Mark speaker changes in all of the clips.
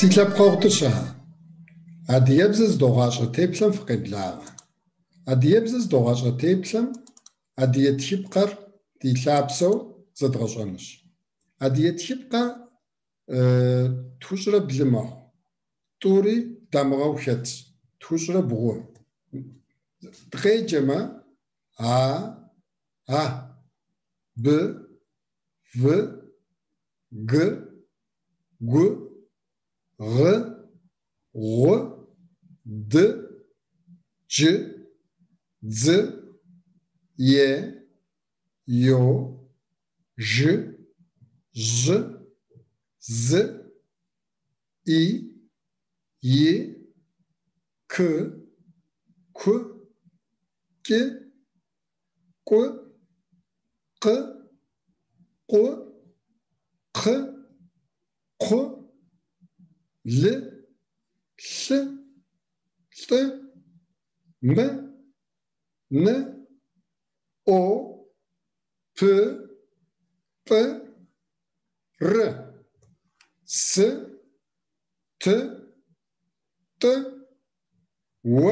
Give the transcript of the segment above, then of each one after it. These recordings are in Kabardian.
Speaker 1: Си лъэпкъэгъу дыщэхэ, адыгэбзэ зыдогъащӏэ теплъэм фыкъеблагъэ. Адыгэбзэ зыдогъащӏэ теплъэм адыгэ тхыпкъэр ди лъапсэу зэдгъэщӏэнущ. Адыгэ тхыпкъэ 12 мэхъу. Тӏури дамыгъэу хэтщ. 12. Дыкъеджэмэ, А, А, Б, В, Г, Гу, Гъ, Гъу, Д, Дж, Дз, Е, Ё, Ж, Жъ, З, И, И, К, Ку, Кӏ, Кӏу, Къ, Къу, Кхъ, Кхъу, Л, Лъ, Лӏ, М, Н, О, П, Пӏ, Р, С, Т, Тӏ, У,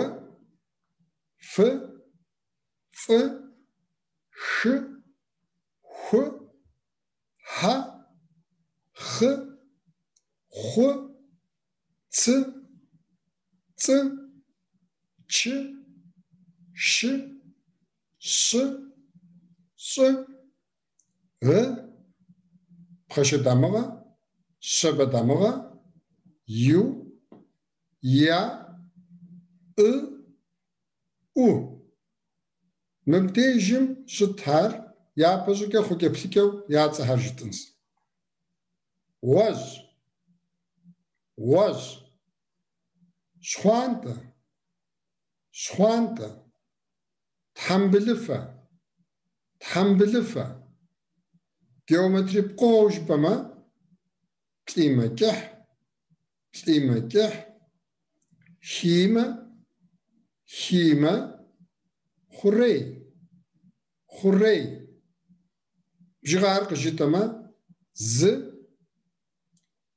Speaker 1: Ф, Фӏ, Х, Ху, Хьэ, Хъ, Хъу, Ц, Цӏ, Ч, Щ, Щӏ, Ы, пхъашэ дамыгъэ, щабэ дамыгъэ, Ю, Я, Ы, У. Мыбдежым щытхэр япэщӏыкӏэ хъукӏэ-плъыкӏэу я цӏэхэр жытӏынщ. Гъуэжь, гъуэжь, щхъуантӏэ, щхъуантӏэ, тхьэмбылыфэ, тхьэмбылыфэ. Геометрие пкъыгъуэу жыпӏэмэ, плӏимэ кӏыхь, плӏимэ кӏыхь, химэ, химэ, хъурей, хъурей. Бжыгъэхэр къыжытӏэмэ, 1,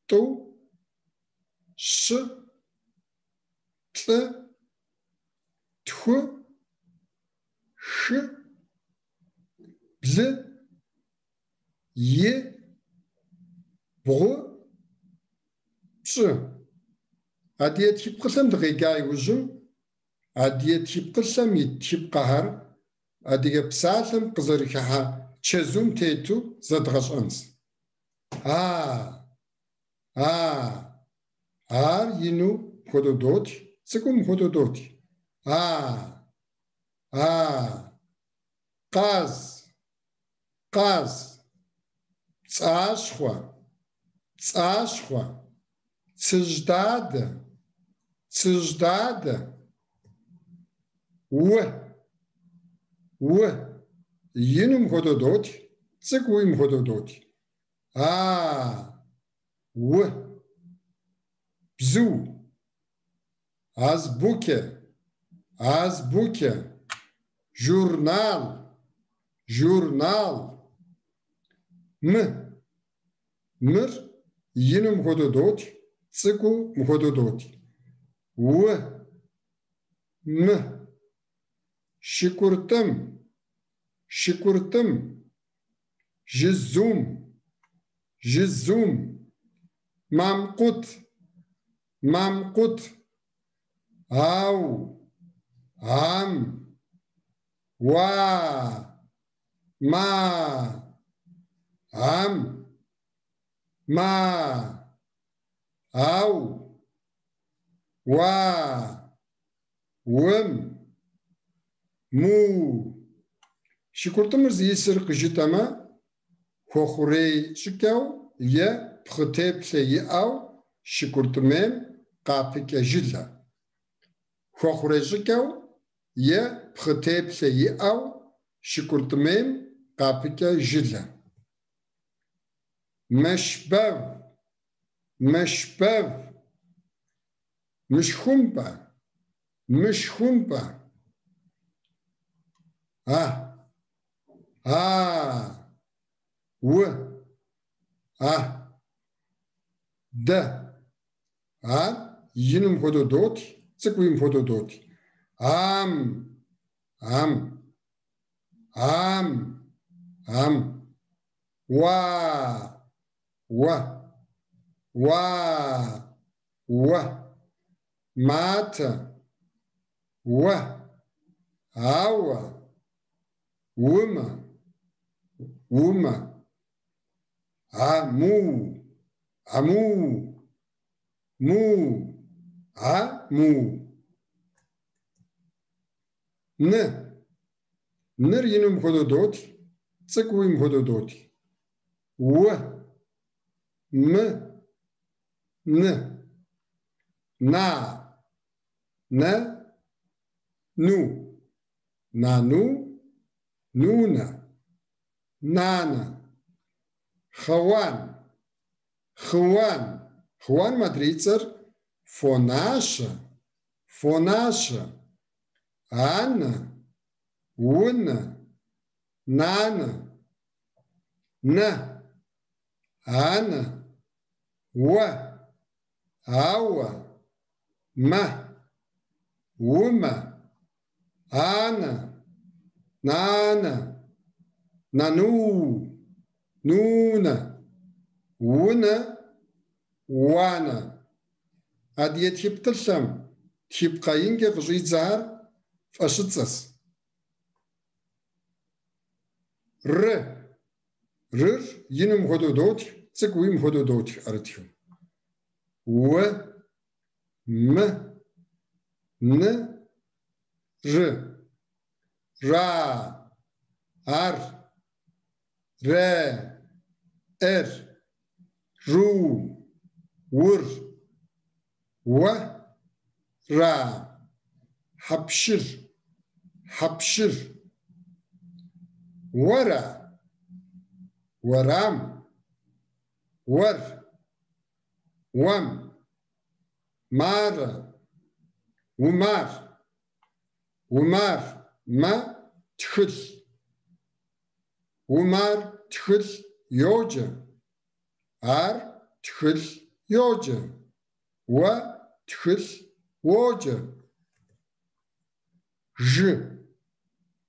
Speaker 1: 2, 3, 4, 5, 6, 7, 8. Адыгэ тхыпкъылъэм дыкъеджа иужьым, адыгэ тхыпкъылъэм ит тхыпкъэхэр адыгэ псалъэм къызэрыхыхьэ чэзум тету зэдгъэщӏэнщ. А, А, ар ину мыпхуэдэу дотх, цӏыкӏуу мыпхуэдэу дотх. А, А, къаз, къаз, пцӏащхъуэ, пцӏащхъуэ, цыжьдадэ, цыжьдадэ, У, У, ину мыпхуэдэу дотх, цӏыкӏууи мыпхуэдэу дотх. А, У, бзу, азбукэ, азбукэ, журнал, журнал, М, мыр ину мыпхуэдэу дотх, цӏыкӏуу мыпхуэдэу дотх. У, М, шыкӏуртӏым, шыкӏуртӏым, жызум, жызум, мамкъут, мамкъут, ау, ам, уа, ма, ам, ма, ау, уа, ум, му. Шыкӏуртӏымыр зиӏысыр къыжытӏэмэ, хуэхъурей щӏыкӏэу е пхъы теплъэ иӏэу шыкӏуртӏымейм къапыкӏэ жылэ. Хуэхъурей щӏыкӏэу е пхъы теплъэ иӏэу шыкӏуртӏымейм къапыкӏэ жылэ. Мэшбэв, мэшбэв, мышхумпӏэ, мышхумпӏэ. А, А, У, А, Д, Ар ину мыпхуэдэу дотх, цӏыкӏууи мыпхуэдэу дотх. Ам, ам, ам, ам. Уа, уэ, уа, уэ. Матэ, уэ, ауэ, умэ, умэ. Аму, аму, му, аму. Ны. Ныр ину мыпхуэдэу дотх, цӏыкӏууи мыпхуэдэу дотх. У, мы, ны. На, нэ, ну. Нану, нунэ, нанэ. Хъэуан, хъыуан. Хъыуаным адрей и цӏэр фонащэ, фонащэ. Анэ, унэ, нанэ. Нэ, анэ, уэ, ауэ, мэ, умэ, анэ, нанэ, нану, нунэ, унэ, уанэ. Адыгэ тхыпкъылъэм тхыпкъэ инкӏэ къыщӏидзэхэр фӏэщыцӏэщ. Ры. Рыр ину мыпхуэдэу дотх, цӏыкӏууи мыпхуэдэу дотх ӏэрытхым. У, мы, ны, ры. Ра, ар, рэ, эр, ру, ур, уэ, ра. Хьэпшыр, хьэпшыр. Уэра, уэрам, уэр, уэм, марэ, Умар, Умар, мэ, тхылъ. Умар тхылъ йоджэ. Ар тхылъ йоджэ. Уэ тхылъ уоджэ. Жы,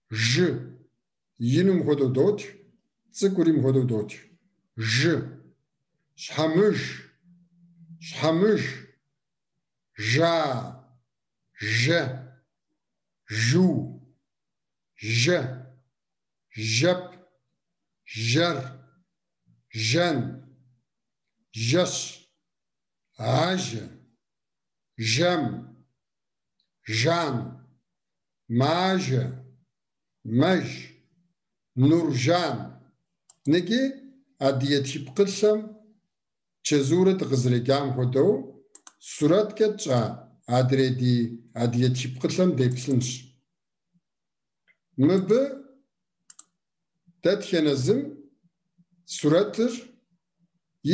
Speaker 1: жы. Ину мыпхуэдэу дотх, цӏыкӏури мыпхуэдэу дотх. Жы. Щхьэмыж, щхьэмыж. Жа, жэ, жу, жьэ, жэп, жэр, жэн, жэщ, ажэ, жэм, жан, мажэ, мэж, Нуржан. Ныджы адыгэ тхыпкъылъэм чэзуурэ дыкъызэреджам хуэдэу, сурэткӏэ тщӏа адрей ди адыгэ тхыпкъылъэм деплъынщ. Мыбы дэтхэнэ зым сурэтыр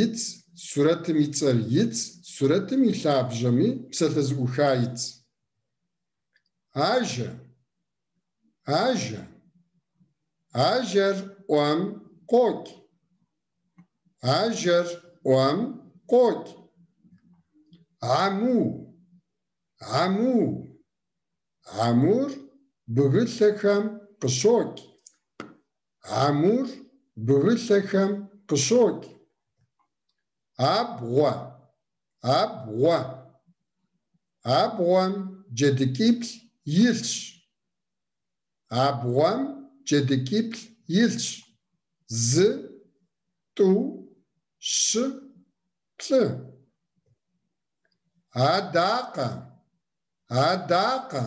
Speaker 1: итщ, сурэтым и цӏэр итщ, сурэтым и лъабжьэми псалъэ зэӏуха итщ. Ажэ, ажэ. Ажэр ӏуэм къокӏ. Ажэр ӏуэм къокӏ. Аму, аму. Амур бгылъэхэм къыщокӏ. Амур бгылъэхэм къыщокӏ. Абгъуэ, абгъуэ. Абгъуэм джэдыкӏиплӏ илъщ. Абгъуэм джэдыкӏиплӏ илъщ. Зы, тӏу, щы, плӏы. Адакъэ, адакъэ.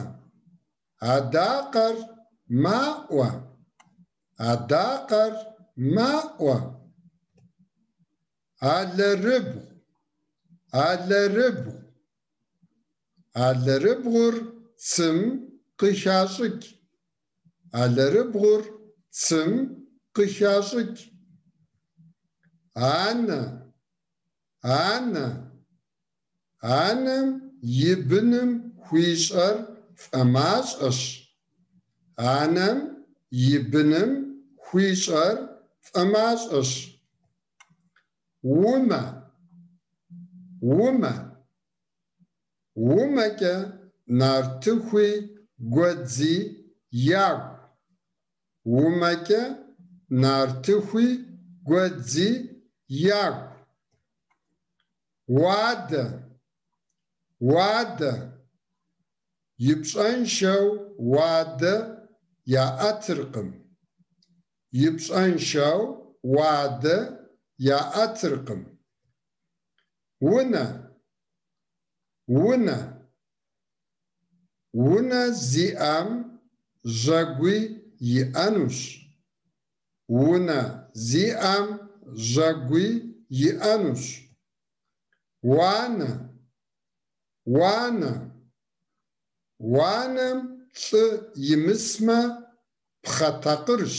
Speaker 1: Адакъэр маӏуэ. Адакъэр маӏуэ. Алэрыбгъу, алэрыбгъу. Алэрыбгъур цым къыхащӏыкӏ. Алэрыбгъур цым къыхащӏыкӏ. Анэ, анэ. Анэм и быным хуищӏэр фӏэмащӏэщ. Анэм и быным хуищӏэр фӏэмащӏэщ. Умэ, умэ. Умэкӏэ нартыхуи гуэдзи ягу. Умэкӏэ нартыхуи гуэдзи ягу. Уадэ, уадэ. И пщӏэншэу уадэ яӏэтыркъым. И пщӏэншэу уадэ яӏэтыркъым. Унэ, унэ. Унэ зиӏэм жьэгуи иӏэнущ. Унэ зиӏэм жьэгуи иӏэнущ. Уанэ, уанэ. Уанэм лӏы имысмэ, пхъэ такъырщ.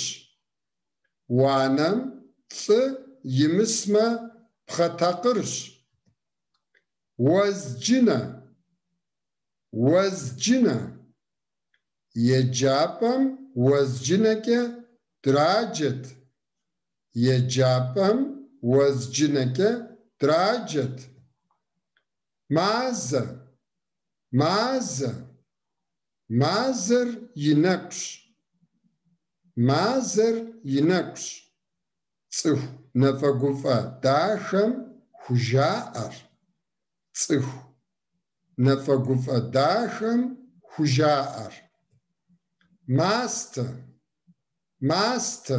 Speaker 1: Уанэм лӏы имысмэ, пхъэ такъырщ. Уэзджынэ, уэзджынэ. Еджапӏэм уэзджынэкӏэ драджэт. Еджапӏэм уэзджынэкӏэ драджэт. Мазэ, мазэ. Мазэр и нэкӏущ. Мазэр и нэкӏущ. Цӏыху нэфӏэгуфӏэ дахэм хужаӏэр. Цӏыху нэфӏэгуфӏэ дахэм хужаӏэр. Мастэ, мастэ.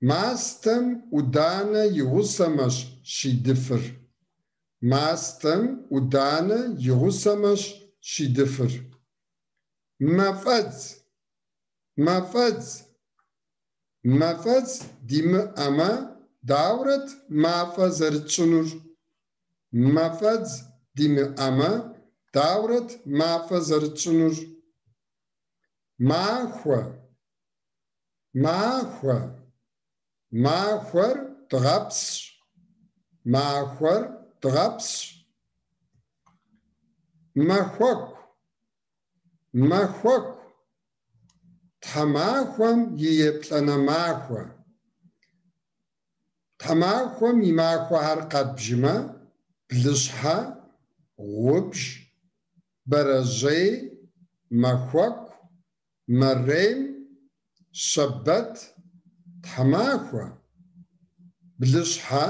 Speaker 1: Мастэм ӏуданэ и гъусэмэщ щидыфыр. Мастэм ӏуданэ и гъусэмэщ щидыфыр. Мафӏэдз, мафӏэдз. Мафӏэдз димыӏэмэ, даурэт мафӏэ зэрытщӏынур? Мафӏэдз димыӏэмэ, даурэт мафӏэ зэрытщӏынур? Махуэ, махуэ. Махуэр дыгъэпсщ. Махуэр дыгъэпсщ. Махуэку, махуэку. Тхьэмахуэм и еплӏанэ махуэ. Тхьэмахуэм и махуэхэр къэдбжмэ, блыщхьэ, гъубж, бэрэжьей, махуэку, мэрем, щэбэт, тхьэмахуэ. Блыщхьэ,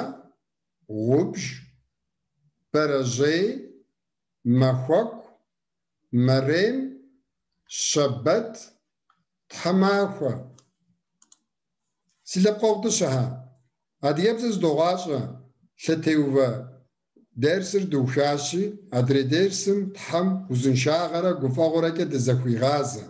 Speaker 1: гъубж, бэрэжьей, махуэку, мэрем, щэбэт, тхьэмахуэ. Си лъэпкъэгъу дыщэхэ, адыгэбзэ зыдогъащӏэ лъэтеувэ дерсыр дыухащи, адрей дерсым Тхьэм узыншагъэрэ гуфӏэгъуэрэкӏэ дызэхуигъазэ.